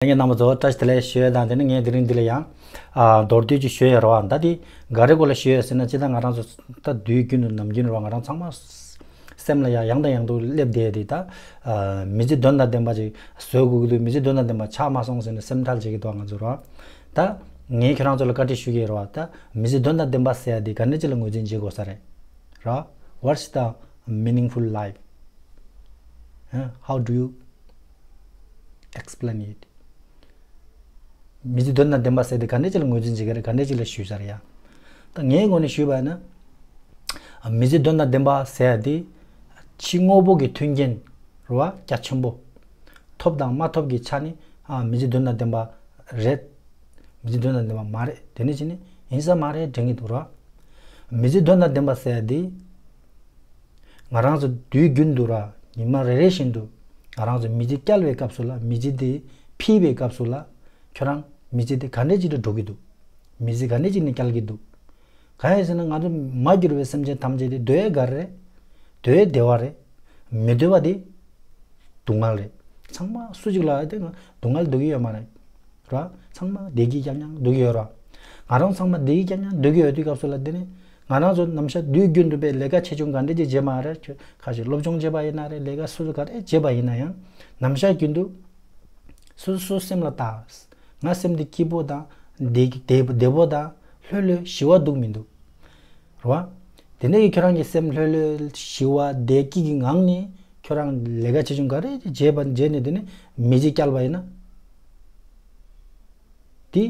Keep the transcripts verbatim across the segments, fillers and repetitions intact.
ལྷན་རྒྱས་རྣམ་པ་ཚོ་བཀྲ་ཤིས་བདེ་ལེགས་ཞུ་ཡས་དང་། དེ་ནས་ངས་དེ་རིང་འདི་ལ་ཡང་ཨ་མདོར་བསྡུས་ཅིག་ཞུ་ཡས་རེད་བ། ད་དེ་ག་རེ་སྐོར་ལ་ཞུ་ཡས་ཟེར་ན། སྤྱིར་བཏང་ང་རང་ཚོ་ད་དུས་རྒྱུན་དུ་ནམ་རྒྱུན་རེད་བ། ང་རང་ཚང་མ་སེམས་ལ་ཡང་ཡང་དང་ཡང་དུ་སླེབས་བསྡད་དེ། ད་ཨ་མི་ཚེ་དོན་དང་ལྡན་པ་ཅིག་བཟོ་དགོས་ཀྱི་འདུག་མི་ཚེ་དོན་དང་ལྡན་པ་ཆགས་མ་སོང་ཟེར་ནས་སེམས་ཁྲལ་བྱེད་ཀྱི་འདུག་ང་ཚོ་རེད་བ། ད་ངས་ཁྱོད་རང་ཚོ་ལ་བཀའ་འདྲི་ཞུ་གི་ཡོད་རེད་བ། ད་མི་ཚེ་དོན་དང་ལྡན་པ་ཟེར་ཡ་དེ་ག་འདྲ་ཅིག་ལ་ངོས་འཛིན་བྱེད་དགོས་ས་རེད། ར། What's the meaningful life? Huh? How do you explain it? མི་ཚེ་དོན་དང་ལྡན་པ་ཟེར་དེ་ག་འདྲ་ཅིག་ལ་ངོས་འཛིན་བྱེད་ཀྱི་རེད། ག་འདྲ་ཅིག་ལ་ཞུས་ཚར་ཡ། ད་ངའི་ངོས་ནས་ཞུས་པ་ཡིན་ན། མི་ཚེ་དོན་དང་ལྡན་པ་ཟེར་ཡ་དེ་ཕྱི་དངོས་པོ་གི་མཐུན་རྐྱེན་རེད་བ། རྒྱ་ཆེན་པོ། ཐོབ་དང་མ་ཐོབ་ཀྱི་ཆ་ནས་ཨ་མི་ཚེ་དོན་དང་ལྡན་པ་རེད། མི་ཚེ་དོན་དང་ལྡན་པ་མ་རེད། དེ་ནས་ཅི་ནས་ཡིན་ས་མ་རེད་དྲན་གྱི་འདུག་ར། མི་ཚེ་དོན་དང་ལྡན་པ་ཟེར་ཡ་དེ། ང་རང་ཚོ་དུས་རྒྱུན་དུ་ར། ཉི་མ་རེ་རེ་བཞིན་དུ་ང་རང་ཚོ་མི་ཚེ་བསྐྱལ་བའི་སྐབས་སུ་ལ། མི་ཚེ་དེ་ཕུད་པའི་སྐབས་སུ་ལ། ཁྱོད་རང་མི་ཚེ་དེ་ག་འདྲས་ཅིག་ཏུ་འགྲོ་གི་འདུག་མི་ཚེ་ག་འདྲས་ཅིག་ནས་བསྐྱལ་གི་འདུག་གང་ཡིན་ཟེར་ན། ང་ཚོ་མ་གྱུར་བའི་སེམས་ཅན་ཐམས་ཅད་དེ་འདོད་ཡས་ག་རེ་རེད། འདོད་ཡས་བདེ་བ་རེད། མི་འདོད་པ་དེ་སྡུག་བསྔལ་རེད། ཚང་མ་སུ་གཅིག་ལ་དེ་སྡུག་བསྔལ་འདོད་ཀྱི་ཡོད་མ་རེད། ར། ཚང་མ་བདེ་སྐྱིད་རྐྱང་རྐྱང་འདོད་ཀྱི་ཡོད་ར། ང་རང་ཚང་མ་བདེ་སྐྱིད་རྐྱང་རྐྱང་འདོད་ཀྱི་ཡོད་དུས་སྐབས་སུ་ལ། དེ་ནི་ང་རང་ཚོ་ནམ་ཞག་དུས་རྒྱུན་དུ་པའི་ལས་ཀ་ཆེ་ཆུང་ག་འདྲ་ཅིག་བྱེད་མ་རེད། ཁ་ཅིག་སློབ་སྦྱོང་བྱེད་པ་ཡིན་ན་རེད། ལས་ཀ་སོ་སོ་ག་རེ་བྱེད་པ་ཡིན་ན་ཡང་། ནམ་ཞག་རྒྱུན་དུ་སོ་སོ་སེམས་ལ་བལྟ། ང་སེམས་འདི་སྐྱིད་པོ་དང་བདེ་བདེ་བདེ་པོ་དང་ལྷོད་ལྷོད་ཞི་བ་འདུག་མི་འདུག་རེད་བ། དེ་འདྲ་གི་ཁྱོད་རང་གི་སེམས་ལྷོད་ལྷོད་ཞི་བ་བདེ་སྐྱིད་ཀྱི་ངང་ནས་ཁྱོད་རང་ལས་ཀ་ཆེ་ཆུང་ག་རེ་བྱས་པ་བྱས་ནས། དེ་ནས་མི་ཚེ་བསྐྱལ་བ་ཡིན་ན། དེ་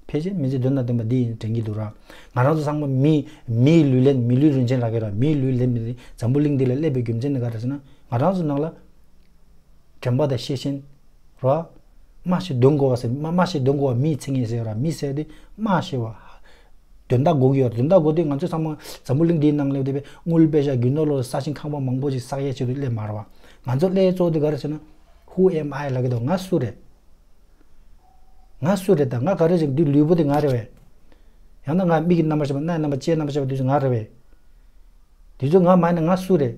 ཕལ་ཆེར་མི་ཚེ་དོན་དང་ལྡན་པ་འདི་ཡིན་དྲན་གྱི་འདུག་ར། ང་རང་ཚོ་ཚང་མ་མི་མིའི་ལུས་ལེན། མི་ལུས་རིན་ཆེན་ལབ་ཀྱི་ར། མིའི་ལུས་ལེན་མི་འཛམ་བུ་གླིང་འདི་ལ་སླེབས་པའི་རྒྱུ་མཚན་ནི་ག་རེ་ཟེར་ན། ང་རང་ཚོ་ནང་ལ་དྲན་པ་དང་ཤེས་བཞིན་ར། སྨྲ་ཤེས་དོན་གོ་བ་ཟེར། སྨྲ་སྨྲ་ཤེས་དོན་གོ་བ་མིའི་མཚན་ཉིད་ཟེར་ར། མི་ཟེར་དེ་སྨྲ་ཤེས་པ། དོན་དག་གོ་གི་ཡོད། དོན་དག་གོ་དུས་ང་ཚོ་ཚང་མ་འཛམ་བུ་གླིང་འདིའི་ནང་སླེབས་དེ་བས། དངུལ་པད་ཤག་རྒྱུ་ནོར་ལོ་ས་ཞིང་ཁང་པ་མང་པོ་ཞིག་བསགས་ཡས་ཆེད་དུ་སླེབས་མ་རེད་བ། ང་ཚོ་སླེབས་གཙོ་བོ་དེ་ག་རེ་ཟེར་ན། Who am I ལབ་ཀྱི་འདུག་ང་སུ་རེད། ང་སུ་རེད། ད་ང་ག་རེ་ཞིག་འདི་ལུས་པོ་དེ་ང་རེད་བས། ཡང་ན་ང་མིག་གི་རྣམ་པར་ཤེས་པ། སྣའི་རྣམ་པར། ལྕེའི་རྣམ་པར་ཤེས་པ་དེ་ཚོ་ང་རེད་བས། དེ་ཚོ་ང་མ་ཡིན་ན་ང་སུ་རེད།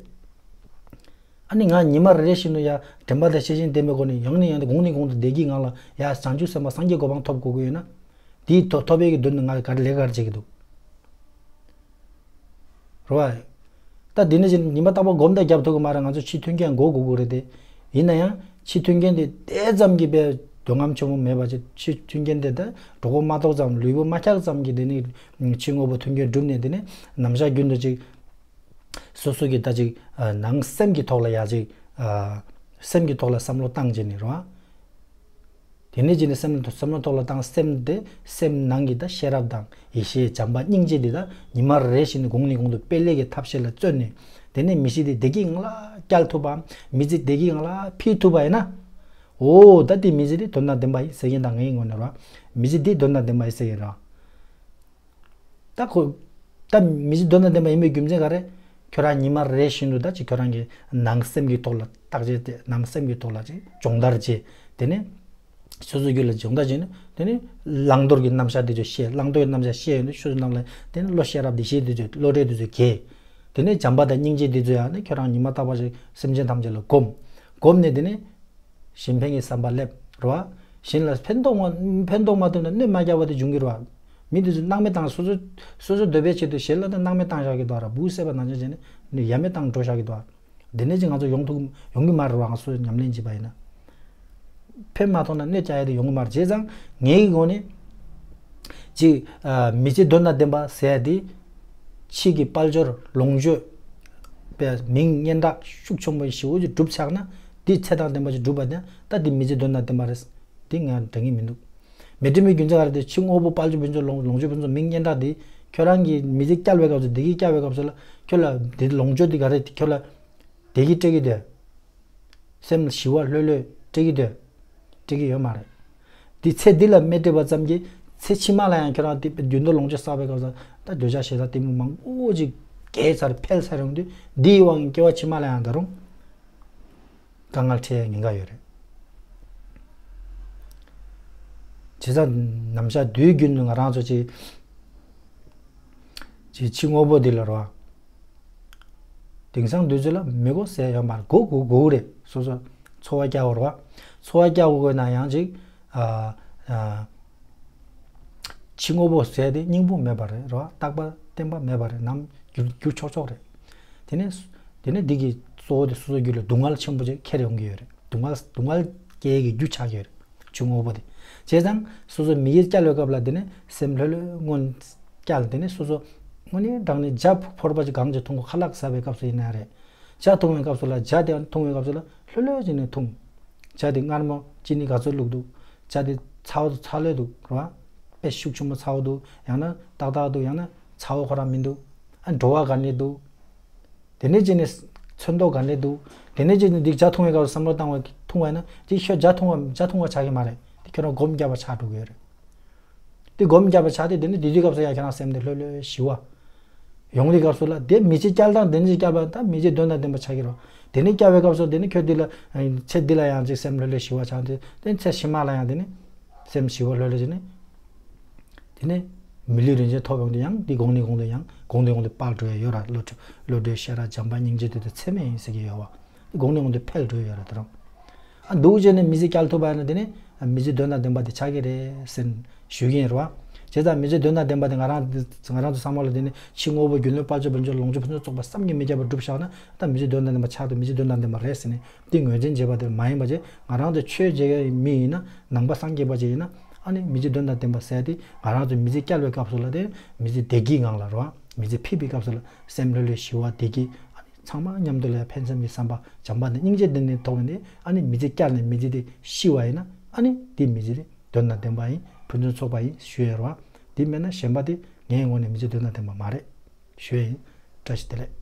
ཨ་ནི་ང་ཉི་མ་རེ་རེ་བཞིན་དུ་ཡ་དྲན་པ་དང་ཤེས་བཞིན་ལྡན་པའི་སྒོ་ནས་ཡང་ནས་ཡང་དུ་གོང་ནས་གོང་དུ་བདེ་སྐྱིད་ངང་ལ་ཡ་བྱང་ཆུབ་སེམས་དཔའ་སངས་རྒྱས་གོ་འཕང་ཐོབ་དགོས་ཀྱི་ཡོད་ན། དེའི་ཐོབ་ཐོབ་པའི་གི་དོན་དུ་ང་ག་རེ་ལས་ཀ་ག་རེ་བྱེད་ཀྱི་འདུག་རེད་བ། ད་འདི་ནས་ཅི་ཉི་མ་རྟག་པར་སྒོམ་དང་རྒྱབ་ཐུབ་ཀྱི་མ་རེད། ང་ཚོ་ཕྱིའི་མཐུན་རྐྱེན་དགོས་དགོས་ཀྱི་རེད་དེ། ཡིན་ན་ཡང་ཕྱིའི་མཐུན་རྐྱེན་དེ་དེ་ཙམ་གྱིས་དཔེ་འདོད་རྔམ་ཆེན་པོ་མེད་པ་ཅིག་ཕྱིའི་མཐུན་རྐྱེན་དེ་ད་གྲོད་ཁོག་མ་ལྟོགས་ཙམ། ལུས་པོ་མ་འཁྱག་ཙམ་གྱིས་དེ་ནི་ཕྱི་དངོས་པོ་མཐུན་རྐྱེན་བསྒྲུབས་ནས། དེ་ནི་ནམ་ཞག་རྒྱུན་དུ་ཅིག་སོ་སོ་གི་ད་ཅིག་ནང་སེམས་ཀྱི་ཐོག་ལ་ཡ་ཅིག་སེམས་ཀྱི་ཐོག་ལ་བསམ་བློ་བཏང་བྱས་ནས་རེད་བ། དེ་ནས་ཅི་ནས་སེམས་བསམ་བློ་ཐོག་ལ་བཏང་། སེམས་དེ་སེམས་ནང་གི་ད་ཤེས་རབ་དང་ཡེ་ཤེས་བྱམས་པ་སྙིང་རྗེ་འདི་ད་ཉི་མ་རེ་བཞིན་དུ་གོང་ནས་གོང་དུ་སྤེལ་ལེགས་ཀྱི་ཐབས་ཤེས་ལ་བརྩོན་ནས། དེ་ནས་མི་ཚེ་འདི་བདེ་སྐྱིད་ངང་ལ་བསྐྱལ་ཐུབ་པའམ། མི་ཚེ་བདེ་སྐྱིད་ངང་ལ་ཕུད་ཐུབ་པ་ཡིན་ན། འོ་ད་དེ་མི་ཚེ་འདི་དོན་དང་ལྡན་པ་ཡིན་ཟེར་མཁན་དང་། ངའི་ངོས་ནས་ར། མི་ཚེ་འདི་དོན་དང་ལྡན་པ་ཡིན་ཟེར་མཁན་ར། ད་ཁོ། ད་མི་ཚེ་དོན་དང་ལྡན་པ་ཡིན་པའི་རྒྱུ་མཚན་ག་རེ། ཁྱོད་རང་ཉི་མ་རེ་བཞིན་དུ་ད་ཅིག་ཁྱོད་རང་གི་ནང་སེམས་ཀྱི་ཐོག་ལ་བརྟག་དཔྱད་དེ། ནང་སེམས་ཀྱི་ཐོག་ལ་ཅིག་སྦྱོང་བརྡར་བྱེད། དེ་ནས་སོ་སོ་རྒྱུད་ལ་སྦྱོང་བརྡར་བྱས་ནས། དེ་ནས་བླང་དོར་གྱི་རྣམ་གཞག་དེ་ཚོ་ཤེས། བླང་དོར་གྱི་རྣམ་གཞག་ཤེས་ཡོང་དུས་སོ་སོ་རྣམས་ལ། དེ་ནས་བློ་ཤེས་རབ་བདེ་གཤེགས་དེ་ཚོ། བློ་གྲོས་དེ་ཚོ་རྒྱས། དེ་ནས་བྱམས་པ་དང་སྙིང་རྗེ་དེ་ཚོ་ཡང་ནི་ཁྱོད་རང་ཉི་མ་རྟག་པར་ཞིག་སེམས་ཅན་ཐམས་ཅད་ལ་སྒོམ། སྒོམ་ནས་དེ་ནས། གཞན་ཕན་གྱི་བསམ་པ་སླེབས་རེད་བ། གཞན་ལ་ཕན་ཐོགས་མ་ཕན་ཐོགས་མ་ཐུབ་ན་གནོད་མ་རྒྱག་པ་དེ་འབྱུང་གི་རེད་བ། མི་དེ་ཚོ་སྣང་མེད་བཏང་། སོ་སོ་སོ་སོ་འདོད་པའི་ཆེད་དུ་གཞན་ལ་ད་སྣང་མེད་བཏང་བཞག་གི་འདུག་ར། འབུ་བསད་པ་ནང་བཞིན་བྱས་ནས་ནི་ཡ་མེད་བཏང་འགྲོ་བཞག་གི་འདུག་ར། དེ་ནས་ཅིག་ང་ཚོ་ཡོང་ཐུབ་ཡོང་གི་མ་རེད་བ། ང་ཚོ་ཉམས་ལེན་བྱེད་པ་ཡིན་ན། ཕན་མ་ཐོགས་ན་གནོད་བྱ་ཡ་དེ་ཡོང་གི་མ་རེད། བྱས་ཙང་ངའི་གི་ངོས་ནས། གཅིག་ཨ། མི་ཚེ་དོན་དང་ལྡན་པ་ཟེར་ཡ་དེ། ཕྱི་གི་དཔལ་འབྱོར་ལོངས་སྤྱོད་པའི་མིང་སྙན་གྲགས་ཤུགས་ཆེན་པོ་ཞེ་པོ་ཅིག་སྒྲུབ་ཆགས་ན། དེ་ཚད་དང་ལྡན་པ་ཅིག་སྒྲུབ་པ་དེ་ད་དེ་མི་ཚེ་དོན་དང་ལྡན་པ་རེད། དེ་ང་དྲན་གྱི་མི་འདུག་མི་དྲན་པའི་རྒྱུ་མཚན་ག་རེ་དེ། ཕྱི་དངོས་པོ་དཔལ་འབྱོར་ཕུན་ཚོགས་ལོངས་ལོངས་སྤྱོད་ཕུན་ཚོགས་མིང་སྙན་གྲགས་དེ། ཁྱོད་རང་གི་མི་ཚེ་བསྐྱལ་བའི་སྐབས་སུ། བདེ་སྐྱིད་བསྐྱལ་བའི་སྐབས་སུ་ལ་ཁྱོད་ལ་དེ་ལོངས་སྤྱོད་དེ་ག་རེ་ཁྱོད་ལ་བདེ་སྐྱིད་སྤྲད་ཀྱི་འདུག་སེམས་ཞི་བ་ལྷོད་ལྷོད་སྤྲད་ཀྱི་འདུག་སྤྲད་ཀྱི་ཡོད་མ་རེད། དེ་ཚེ་འདི་ལ་མི་སྤྲད་པ་ཙམ་གྱིས་ཚེ་ཕྱི་མ་ལ་ཡང་ཁྱོད་རང་དེ་རྒྱུ་ནོར་ལོངས་སྤྱོད་བསགས་པའི་སྐབས་སུ་ད་འདོད་ཆགས་ཞེ་སྡང་གཏི་མུག་མང་པོ་ཅིག་རྒྱས་ཚར་འཕེལ་ཚར་ཡོང་དུས། འདིའི་དབང་གིས་སྐྱེ་བ་ཕྱི་མ་ལ་ཡང་ད་རུང་དཀའ་ངལ་འཕྲད་ཉེན་ཁ་ཡོད་རེད། བྱས་ཙང་ནམ་ཞག་དུས་རྒྱུན་དུ་ང་རང་ཚོ་ཅིག་ཅིག་ཕྱི་དངོས་པོ་འདི་ལ་རོ། དེང་སང་དུས་ཚོད་ལ་མི་དགོས་ཟེར་ཡོད་མ་རེད། དགོས་དགོས་དགོས་རེད། སོ་སོ་འཚོ་བ་སྐྱེལ་བ་རོ། འཚོ་བ་སྐྱེལ་དགོས་ན་ཡང་ཅིག་ ཕྱི་དངོས་པོ་ཟེར་དེ་སྙིང་པོ་མེད་པ་རེད་རོ། རྟག་པ་བརྟན་པ་མེད་པ་རེད། ནམ་འགྱུར་འགྱུར་ཆོག་ཆོག་རེད། དེ་ནས་དེ་ནས་འདི་གི་གཙོ་བོ་དེ་སོ་སོ་རྒྱུད་ལ་སྡུག་བསྔལ་ཆེན་པོ་ཅིག་ཁྱེར་ཡོང་གི་ཡོད་རེད། སྡུག་བསྔལ་སྡུག་བསྔལ་སྐྱེ་གི་རྒྱུ་ཆགས་ཀྱི་ཡོད་རེད། ཕྱི་དངོས་པོ་དེ། བྱས་ཙང་སོ་སོ་མི་ཡིས་བསྐྱལ་བའི་སྐབས་ལ་དེ་ནས་སེམས་ལྷོད་ལྷོད་སྔོན་བསྐྱལ། དེ་ནས་སོ་སོ་དངོས་གནས་དྲང་གནས་ཇ་ཕོར་པ་ཅིག་གང་ཅིག་འཐུང་དགོས། ཁ་ལག་ཟ་བའི་སྐབས་སུ་ཡིན་ན་རེད། ཇ་འཐུང་བའི་སྐབས་སུ་ལ་ཇ་དེ་འཐུང་བའི་སྐབས་སུ་ལ་ལྷོད་ལྷོད་བྱས་ནས་འཐུང་། ཇ་དེ་མངར་མོ་ཅི་ནི་ག་ཚོད་བླུགས་འདུག་ཇ་དེ་ཚ་བོ་ཚ་ལོས་འདུག་རེད་བ། དཔེ་ཤུགས་ཆེན་པོ་ཚ་བོ་འདུག་ཡང་ན་ཏག་ཏག་འདུག་ཡང་ན་ཚ་བོ་ཁོ་རང་མི་འདུག་ཨ་བྲོ་བ་ག་ནས་འདུག་དེ་ནས་ཅི་ནི་ཚོན་མདོག་ག་ནས་འདུག་དེ་ནས་ཅི་ནི་འདི་ཇ་འཐུང་བའི་སྐབས་སུ་བསམ་བློ་བཏང་བ་འཐུང་བ་ཡིན་ན་དེ་ཁྱོད་ཇ་འཐུང་བ་ཇ་འཐུང་བ་ཆགས་ཀྱི་མ་རེད། དེ་ཁྱོད་རང་སྒོམ་རྒྱབ་པ་ཆགས་འགྲོ་གི་ཡོད་རེད། དེ་སྒོམ་རྒྱབ་པ་ཆགས་དུས་དེ་ནི་དེ་དུས་སྐབས་སུ་ཡང་ཁྱེད་རང་སེམས་དེ་ལྷོད་ལྷོད་ཞི་བ་ཡོང་དུས་སྐབས་སུ་ལ་དེ་མི་ཚེ་བསྐྱལ་སྟངས་དེ་ནི་བསྐྱལ་བ་དང་མི་ཚེ་དོན་དང་ལྡན་པ་ཆགས་ཀྱི་རེད། དེ་ནི་བསྐྱལ་བའི་སྐབས་སུ་དེ་ནི་ཁྱོད་འདི་ལ་ཚེ་འདི་ལ་ཡང་ཅིག་སེམས་ལྷོད་ལྷོད་ཞི་བ་ཆགས་དུས་དེ་ཚེ་ཕྱི་མ་ལ་ཡང་དེ་ནི་སེམས་ཞི་བ་ལྷོད་ལྷོད་བྱས་ནས་དེ་ནི་མི་ལུས་རིན་ཆེན་ཐོབ་ཡོང་དུས་ཡང་དེ་གོང་ནས་གོང་དུ་ཡང་གོང་དུ་གོང་དུ་སྤར་འགྲོ་ཡ་ཡོད་ར། བློ་གྲོས་བློ་གྲོས་ཤེས་རབ་བྱམས་པ་སྙིང་རྗེ་དེ་དུས་ཚད་མེད་ཡིན་ཟེར་གྱི་ཡོད་བ། དེ་གོང་ནས་གོང་དུ་འཕེལ་འགྲོ་ཡ་ཡོད་ར། དེ་རང་ཨ་འདུག་བྱས་ནས་མི་ཚེ་བསྐྱལ་ཐུབ་པ་ཡིན་ན་དེ་ནི་མི་ཚེ་དོན་དང་ལྡན་པ་དེ་ཆགས་ཀྱི་རེད་ཟེར་ཞུ་གི་ཡིན་རེད་བ། བྱས་ཙང་མི་ཚེ་དོན་དང་ལྡན་པ་དེ་ང་རང་ང་རང་ཚོ་བསམ་བློ་ལ་དེ་ནི་ཕྱི་དངོས་པོ་རྒྱུ་ལོན་དཔལ་འབྱོར་བུ་འབྱོར་ལོངས་སྤྱོད་ཕུན་སུམ་ཚོགས་པ་བསམ་གྱིས་མི་ཁྱབ་པ་སྒྲུབ་བཞག་ན་ད་མི་ཚེ་དོན་དང་ལྡན་པ་ཆགས་འདུག་མི་ཚེ་དོན་དང་ལྡན་པ་རེད་ཟེར་ནས་དེ་ངོས་འཛིན་བྱེད་པ་དེ་མ་ཡིན་པ་བྱས། ང་རང་ཚོ་ཆོས་བྱེད་མཁན་མི་ཡིན་ན་ནང་པ་སངས་རྒྱས་པ་ཅིག་ཡིན་ན་ཨ་ནི་མི་ཚེ་དོན་དང་ལྡན་པ་ཟེར་དེ་ང་རང་ཚོ་མི་ཚེ་བསྐྱལ་བའི་སྐབས་སུ་ལ་དེ་མི་ཚེ་བདེ་སྐྱིད་ངང་ལ་རོ། མི་ཚེ་ཕེབས་པའི་སྐབས་སུ་ལ་སེམས་ལྷོད་ལྷོད་ཞི་བ་བདེ་སྐྱིད་ཨ་ནི་ཚང་མ་མཉམ་དུ་ལ་ཕན་སེམས་ཀྱི་བསམ་པ་བྱམས་པ་ནི་སྙིང་རྗེ་འདི་ནི་ཐོག་ནས་ཨ་ནི་མི་ཚེ་བསྐྱལ་ནས་མི་ཚེ་དེ་ཤི་བ་ཡིན་ན་ཨ་ནི་དེ་མི་ཚེ་དེ་དོན་དང་ལྡན་པ་ཡིན་ཕུན་སུམ་ཚོགས་པ་ཡིན་ཞུ་ཡ་རོ། དེ་མེད་ན་གཞན་པ་དེ་ངའི་ངོས་ནས་མི་ཚེ་དོན་དང་ལྡན་པ་མ་རེད་ཞུ་ཡ་ཡིན། བཀྲ་ཤིས་བདེ་ལེགས།